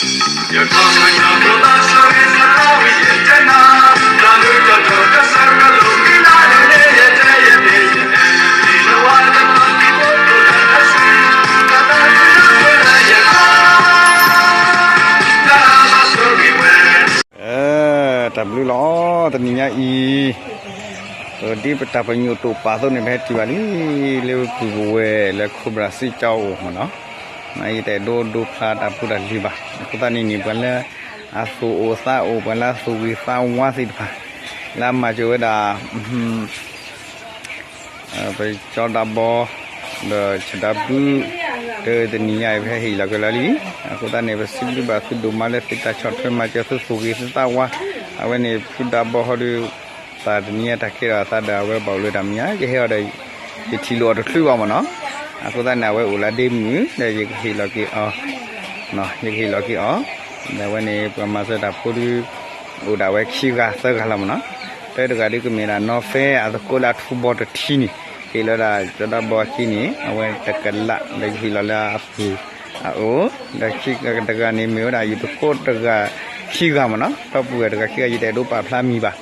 တၢ်ဘျုးလီၤ. တနံၤညါအံၤ ဒ်ပတၢ်ပညိၣ်တိာ်ပာ်အသိးန့ၣ် ပဟဲတုၤဘၣ်လံ လၢပူၤပဝဲၢ်လၢခိၣ်ဘြၣ်စံကၠီအိၣ်မ့ၢ်နီၤ. ယတအဲၣ်ဒိးဒိဖျါတၢ်ဖိတၢ်လံၤဘၣ်. အဃိသတးန့ၣ်န့ၣ် ပှၤလၢအသူၣ်အိၣ်သးအိၣ် ပှၤလၢအသူၣ်ဂ့ၤသးဝါသ့ၣ်တဖၣ် လၢအမၤစၢၤဝဲဒၣ် ပကၠီတၢ်ဘီ ဒီးဆၢတၢ်ဘု တနံၤညါအံၤ ပဟဲဟ့ၣ်လီၤက့ၤလီၤလံ. အဃိသတးန့ၣ် ပစံးဘျုးဘၣ်သုဒိၣ်မးလၢသုတၢ်ဆီၣ်ထွဲမၤစၢၤ သုသူၣ်ဂ့ၤသုသးဝါ. အဝဲန့ၣ် ဖုဒါဘီဟီဒီး သးတနံၤညါတၢ်ကဲထီၣ်အသးဒီး အဝဲဘၣ်အိၣ်လၢတၢ်မဲာ်ညါ ယဟဲအီၤဒီး ယထံၣ်လိာ်အီၤတချုးဘၣ်မ့ၢ်နီၤ. အဃိသတးန့ၣ် အဝဲအိၣ်လၢဒ့မုၢ် ဒီးယကဟ့ၣ်လီၤက့ၤအီၤ ယကဟ့ၣ်လီၤက့ၤအီၤ. ဒီးအဝဲန့ၣ် ပှၤမၤစၢၤတၢ်ဖိဒီး အိၣ်ဒၣ်ဝဲခံဂၤသၢဂၤလီၤမ့ၢ်နီၤ. တၢတဂၤဒီးကမ့ၢ်ဒၣ်နီၢ်ဖဲအသကိးလၢအထူဘီတထံန့ၣ် ဟ့ၣ်လီၤဒၣ်ကၠီတၢ်ဘီအခံန့ၣ် အဝဲတကလး ဒီးယဟ့ၣ်လီၤလၢအပူၤအအိၣ် ဒီးခံဂၤတဂၤန့ၣ် မ့ၢ်ဝဲဒၣ်ယသကိးတဂၤခံဂၤမ့ၢ်နီၤ. ထီၣ်ပူၤဝဲတဂၤခံဂၤ ယတအဲၣ်ဒိးပာ်ဖျါမံၤဘၣ်.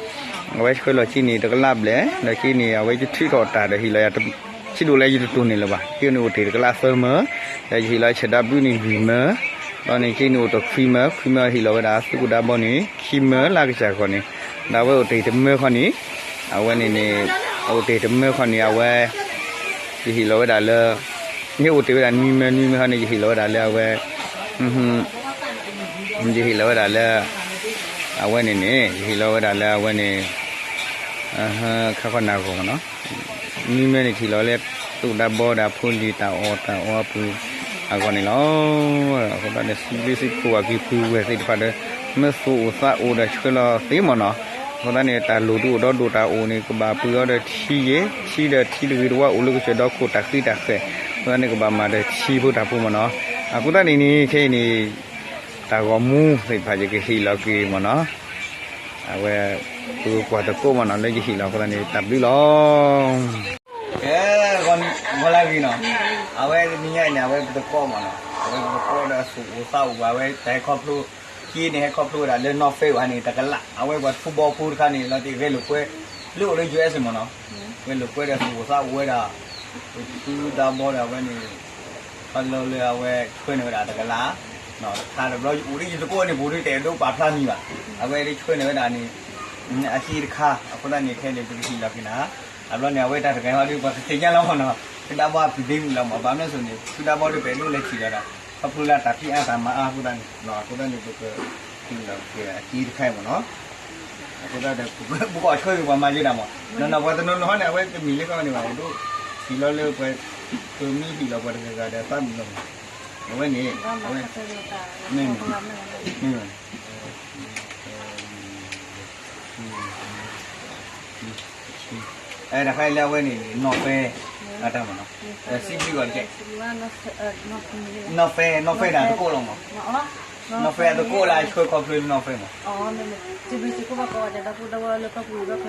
အဝဲဆှၢလီၤက့ၤန့ၣ် တကလးဘျဲၣ် ဒီးက့ၤန့ၣ် အဝဲယထုးထီၣ်တၢ်ဒီးဟ့ၣ်လီၤယၤ ဆံးဒိၣ်လၢယတတိၢ်န့ၣ်လၢၤဘၣ်. က့ၤန့ၣ်အိၣ်တ့ၢ်တကလးသၢမၢ, ဒီးယဟ့ၣ်လီၤဆၢတၢ်ဘုန့ၣ်လွံၢ်မၢ, ဒီးန့ၣ်က့ၤန့ၣ်အိၣ်တ့ၢ်ခွံမၢ, ခွံမၢဟ့ၣ်လီၤဝဲဒၣ်သုးခိၣ်ဒါဘီန့ၣ် ခံမၢလၢကစၢ်ဂီၢ်န့ၣ်, ဒီးအဝဲအိၣ်တ့ၢ်တမၢဃီန့ၣ်, အဝဲန့ၣ်န့ၣ်, အိၣ်တ့ၢ်တမၢဃီန့ၣ် အဝဲ ယဟ့ၣ်လီၤဝဲဒၣ်လၢ, မ့ၢ်အိၣ်တ့ၢ်ဝဲဒၣ်နွံမၢ, နွံမၢဃီန့ၣ် ယဟ့ၣ်လီၤဝဲဒၣ်လၢအဝဲ ယဟ့ၣ်လီၤဝဲဒၣ်လၢ, အဝဲန့ၣ်န့ၣ် ယဟ့ၣ်လီၤဝဲဒၣ်လၢအဝဲန့ၣ်, ခါခီနၢ်ဂီၢ်မ့ၢ်နီၤ, နွံမၢန့ၣ် ယဟ့ၣ်လီၤလၢ သုးဒါဘီဒီးအဖိလံၤတၢ်အီၣ်တၢ်အီအပူၤအဂီၢ်န့ၣ်လီၤ. အဃိသတးန့ၣ် စံးဘျုးစံးဖှိၣ်ဘၣ်က့ၤပုၢ်ဝဲၢ်သ့ၣ်တဖၣ်ဒီး မ့ၢ်သူၣ်အိၣ်သးအိၣ်ဒီးဆှၢလီၤသ့မ့ၢ်နီၤ, အဃိသတးန့ၣ် တၢ်လိၣ်ဒုးအိၣ်ဒီးဒိၣ်တၢ်အိၣ်န့ၣ် ကဘၣ်ပှ့ၤအီၤဒီးထံယဲၢ်, ထံဒီးထံတဂ့ၤတဝါ အိၣ်လၢကစၢၢ်ဒီခိၣ်တၢ်ဃံတၢ်ဃဲၤ, အဃိသတးန့ၣ် ကဘၣ်မၤဒီးထံဖိတၢ်ဖိမ့ၢ်နီၤ. အဃိသတးန့ၣ်န့ၣ် ခဲအံၤန့ၣ် တၢ်ဂီၤမူသ့ၣ်တဖၣ် ယကဟ့ၣ်လီၤက့ၤမ့ၢ်နီၤ, အဝဲ ပကကွၢ်သကိးမ့ၢ်နီၤ လၢယဟ့ၣ်လီၤအဃိသတးန့ၣ် တၢ်ဘျုးလီၤ. ကဲ, ဂီၤလၢအဂ့ၤနီၤ, အဝဲတနံၤညါအံၤန့ၣ် အဝဲပသကိးမ့ၢ်နီၤ, အဝဲပသကိးဒီးသူၣ်အိၣ်သးအိၣ် အဝဲတၢ်ဟဲခီဖျိ, က့ၤန့ၣ်ဟဲခီဖျိဝဲဒၣ်လၢနီၢ်ဖဲဝဲန့ၣ် တကလး, အဝဲပှၤထူဘီဖိတခါန့ၣ် လီၤတံၢ်ဂဲၤလိာ်ကွဲ, လၢအိၣ်လၢ ယူၢ်အ့းမ့ၢ်နီၤ, ဂဲၤလိာ်ကွဲဒီးသူၣ်အိၣ်သးအိၣ်ဝဲဒၣ်, ဖုဒါဘီဒီးအဝဲန့ၣ် ခီဖျိလၢအဝဲဆှၢန့ၢ်ဝဲဒၣ်တကလး, တခါတဘျီ အိၣ်ဒ်ယသကိးန့ၣ် ပူၤဒ်တအဲၣ်ဒိးပာ်ဖျါမံၤဘၣ်, အဝဲဒ်ဆှၢန့ၢ်ဝဲဒၣ်န့ၣ်, အက့တခါ, အဃိသတးန့ၣ် ခဲအံၤန့ၣ် ပကဟ့ၣ်လီၤက့ၤနၤ, အဘျီန့ၣ် အဝဲတၢ်တဂၤဟီဒ်ပှၤကသ့ၣ်ညါလီၤမ့ၢ်နီၤ, ဖုဒါဘီအပူၤဒ့မုၢ်လီၤမ့ၢ် ဘၣ်မနုၤအဃိန့ၣ် ဖုဒါဘီဒ်ပအဲၣ်ဒိးလဲၤထံၣ်လီၤဒီး ခီဖျိလၢတၢ်ဖံးအါတၢ်မၤအါအဃိသတးန့ၣ် အဃိသတးန့ၣ် ပကဟ့ၣ်လီၤက့ၤအက့တခါအံၤမ့ၢ်နီၤ. အဃိသတးဒီး ပကဆှၢက့ၤပှၤမၤယဲဒၣ်မး, နီၢ်နီၢ်ပှၤတနီၤနီၤန့ၣ် အဝဲတမ့ၢ်လၢကီန့ၣ်ဘၣ်, အိၣ်ဒိၣ်ထံၣ်လီၤလၢပှၤ, ပမ့ၢ်ဟ့ၣ်လီၤပှၤတဂၤဂၤဒီးသးမံၤလီၤမး, အဝဲန့ၣ်, အဝဲ, မ့ၢ်, မ့ၢ်, တခါအံၤလၢအဝဲန့ၣ် နီၢ်ဖဲ, အတၢ်မးနီၤ, စံးဘျုးဂီၤတက့ၢ်, နီၢ်ဖဲ, နီၢ်ဖဲဒၣ်တကိးလီၤမး, နီၢ်ဖဲအတကိးလၢအဆှၢခီဖျိလၢနီၢ်ဖဲမး, စံးဘျုးစံးဖှိၣ်ဘၣ်ကိးဂၤဒဲး ဒီပုၢ်ဒီဝဲၢ်လၢကီၢ်ပူၤဒီးကီၢ်ပူၤန့ၣ်နီၤ လၢဆီၣ်ထွဲမၤစၢၤပှၤ, လၢအ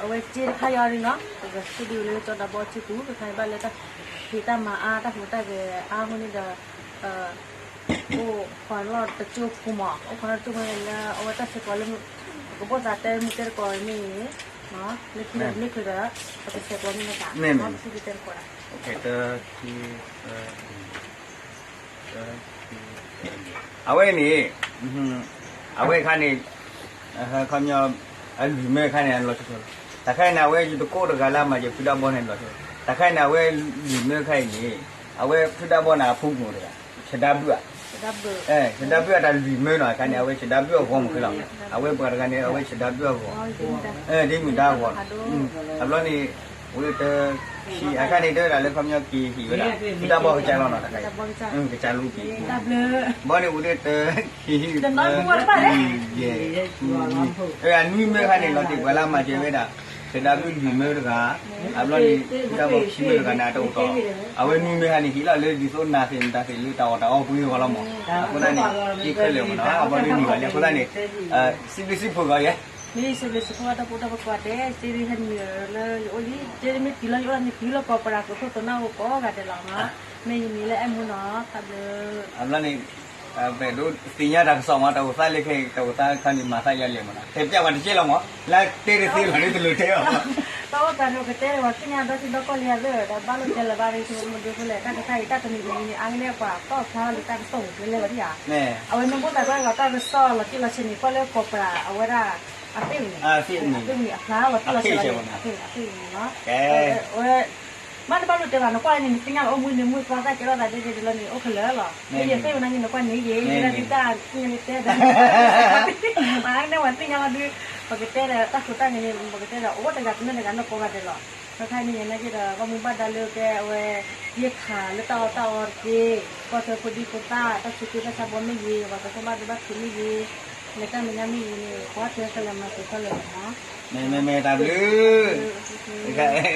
ဝဲစ့တခါအံၤဒ်နီၤ ပကစံးဘျုးလၢကၠီတၢ်ဘီအစုပူၤ ကခါအံၤဘၣ်လၢတၢ်ဖံးတၢ်မၤအါ တၢ်ဟူးတၢ်ဂဲၤအါအဃိန့ၣ်ဒီး အိၣ်ခိးလီၢ်တကၠိဖိမး အိၣ်ခိးလီၢ်တကၠိဖိန့ၣ်လၢ အဝဲတၢ်ဆဲးကျိးလၢ ပကဘီၣ်သးတဲမူတဲတကိးန့ၣ် လၢခံဒီးမ့ၢ်ချုးဒီး ပကဆဲးကျိးန့ၣ်လၢသး ပစံးဘျုးတဲတကိးဒၣ် အဝဲန့ၣ်, အဝဲခါန့ၣ်, ခီပညီ, အလွံၢ်မၢခါန့ၣ် အလီၤဆီ, တၢ်ခါအံၤန့ၣ် အဝဲယတကိးတဂၤလၢအမၤစၢၤဖုဒါဘီန့ၣ်လီၤဆီ, တၢ်ခါအံၤန့ၣ် အဝဲလွံၢ်မၢခါအံၤန့ၣ်, အဝဲဖုဒါဘီန့ၣ်အဖိမုၣ်တဂၤ, ဆဒါဘုၣ်ဧါ, ဆဒါဘုၣ်အတၢ်လွံၢ်မၢနီၤ အခါန့ၣ် အဝဲဆဒါဘုၣ်အဂီၢ်မုၢ်ဃဲလီၤ, အဝဲပှၤတဂၤန့ၣ် အဝဲဆဒါဘုၣ်အဂီၢ်, ဒ့မုၢ်ဒါအဂီၢ်, အဘျီန့ၣ်, အိၣ်လၢတၢ် ခံ အခါန့ၣ် တဲဝဲဒၣ်လၢခီပညီက့ၤဟ့ၣ်ဝဲဒၣ် ဖုဒါဘီကစၢ်လီၤနီၤ တခါအံၤ, ကစၢ်လူပံၤ, ဘီန့ၣ်အိၣ်ဒၣ်တၢ် ခံ သၢ ယဲၢ် နွံမၢခါန့ၣ် လီၤတံၢ်ပှၤလၢအမၤစၢၤဝဲဒၣ် ဆဒါဘုၣ်လွံၢ်မၢတဂၤ, အဘျီန့ၣ် ဖုဒါဘီခံမၢတဂၤန့ၣ် အတအိၣ်တီၢ်, အဝဲနွံမၢခါန့ၣ် ဟ့ၣ်လီၤလၢဒ်သိးနၤသ့ၣ်မတၤသ့ၣ်လၢတၢ်အီၣ်တၢ်အီပှ့ၤအဂီၢ်လီၤမး, အဃိသတးန့ၣ် က့ၤခဲလၢာ်မးနီၤ အဘျီဒ်နံၣ်ဘၣ်လံ အဃိသတးန့ၣ်, စံးဘျုးစံးဖှိၣ်ဂီၤယဲ မ့ၢ်စံးဘျုးစံးဖှိၣ်ဒီပုၢ်ဒီဝဲၢ်ကိးဂၤဒဲး စ့ဒ်ဟဲနုာ်လၢယအိၣ်လံ, စ့ဒ်မ့ၢ်တုၤလၢယအိၣ်လၢမ့ၢ်တုၤလၢပှၤပှၤဒၣ်ကျိခိၣ်သနၢ်အိၣ်ကိးဂၤဒဲးလီၤနီၤ, မ့ၢ်ယမံၤလၢအဲၣ်မူနီၤ, တၢ်ဘျုး. အဘျီန့ၣ် ပဒိးသ့ၣ်ညါတၢ်ကစီၣ်မး, တၢ်အိၣ်သးလၢခဲအံၤ တၢ်အိၣ်သးခါန့ၣ် မၤသးယၤလဲၣ်မးနီၤ, တဲပျးဝဲတကဲလီၤမး, လၢတဲတသ့လီၤဒ်တလိၤတဲအီၤ. တၢ်အိၣ်သးန့ၣ် ပကတဲလၢပှၤသ့ၣ်ညါဒီးထံဒီကီၢ်လံဧါသ့ၣ်, ဒီးဘၣ်လိာ်တဲလၢၤဘၣ်ဒီး မဒုးဖိလဲၣ်, တၢ်ကစၢ်အံၤ တၢ်တမံၤတမံၤန့ၣ် အါကလဲၣ်ပှၤတီၣ်ဖျါလီၤလၢတၢ်ကစီၣ်ပူၤကျဲလဲၣ်လီၤဒ်ဧါ. အဝဲမ့ၢ်ဘၣ်သးကွၢ်လီၤတၢ်ကစီၣ်လီၤတံၢ်လီၤဆဲးန့ၣ် ကွၢ်လၢကိးပှၤအဝဲဒၣ် အသ့ၣ်န့ၣ်, အသ့ၣ်န့ၣ် အဖျါလီၤတံၢ်လီၤဆဲးလီၤန့ၣ် အသ့ၣ်န့ၣ် အသ့ၣ်န့ၣ်လီၤ. အဝဲ ဘၣ်တဘၣ်လိာ်တဲဘၣ် နကွၢ်လၢန့ၣ် နသ့ၣ်ညါလီၤအိၣ်မူန့ၣ် မုၢ်ကွၢ်တၢ်ကဲထီၣ်သးဒဲဒဲဒ်လီၤန့ၣ် အိၣ်ခဲလၢာ်လီၤ. မ့ၢ်ယသ့ၣ်ညါန့ၣ် နကွၢ်န့ၣ်ယဲ ယဲဒၣ်ဒုးတၢ်သ့ၣ်ညါလၢတဲဒီး ပှၤန့ၣ်ပှၤသ့ၣ်ညါလီၤဒုး, ပကတဲဒီးတၢ်ခိတၢ်န့ၣ်န့ၣ် ပကတဲဒီးအိၣ်တဂၤတမ့ၢ်တဂၤနီၢ်ကိးဂၤဒဲးလီၤ. ခဲခါန့ၣ် ယနာ်က့ဒီး ဘၣ်မူဘၣ်ဒါလၢကဲအဝဲ ယဲၢ်ခးလၢတၢ်အီၣ်တၢ်အီတက့ၢ်, ကီၢ်သၢဖိဒံဖိသၣ် တၢ်ဆူးက့တၢ်ဆါဘီမ့ၢ်ဂ့ၤ, ပှၤကဖီၣ်ဘၣ်ဒိဘၣ်ထံးမ့ၢ်ဂ့ၤ, လဲၤတၢ်မဲာ်ညါမ့ၢ်ဂ့ၤန့ၣ် ပှၤတဲကလဲၤမၤစၢၤခဲလၢာ်လီၤမး. မ့ၢ်မ့ၢ်မ့ၢ်တၢ်ဘျုး.